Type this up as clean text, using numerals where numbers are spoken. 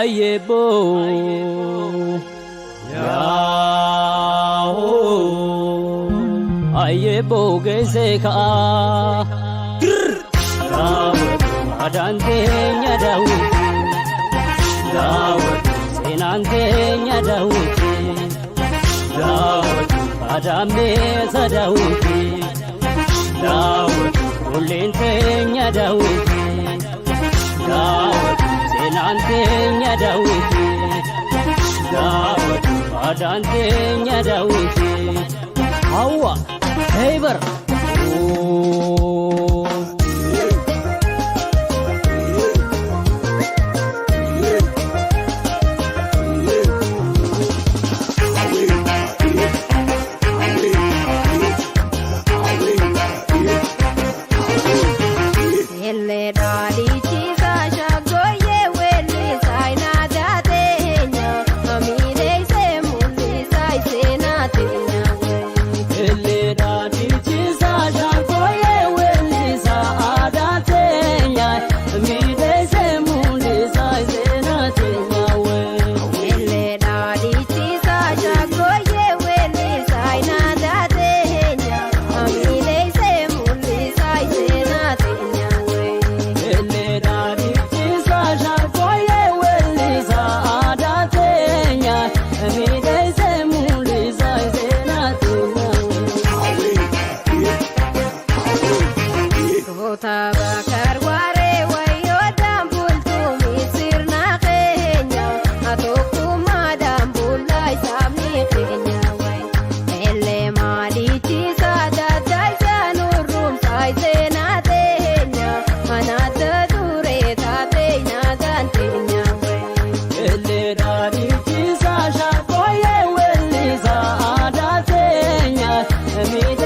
Ayyeboo yaahoo ayyeboo geessee ka'aa daawwatu aadaan teenya daawwatu daawwatu seenaan teenya daawwatu daawwatu aadaan meesa daawwatu daawwatu ulleen teenya daawwatu daawwatu seenaan teenya daawwatu daawwatu aadaan teenya daawwatu hawwa heebar. Ellee dhaadhichiisaa shaggooyyee weellisaa inaadaa teenya amiileessee mul'isaa iseenaa teenya. Ellee dhaadhichiisaa shaggooyyee weellisaa aadaa teenya miidheessee mul'isaa iseenaa teenya. Ellee dhaadhichiisaa shaggooyyee weellisaa inaadaa teenya amiileessee mul'isaa iseenaa teenya. Ellee dhaadhichiisaa shaggooyyee weellisaa aadaa teenya miidheessee mul'isaa iseenaa teenya. Goota bakar waaree wayyoo daambultuu sirna keenya tokkummaa daambullaa isaafni keenya wayi. Ellee maalichiisaa daddaa isaa nurruumsaa iseenaa teenya manaata turee taatee naataan teenya wayi. Ellee dhaadhichiisaa shaggooyyee weellisaa aadaa teenya miidheessee.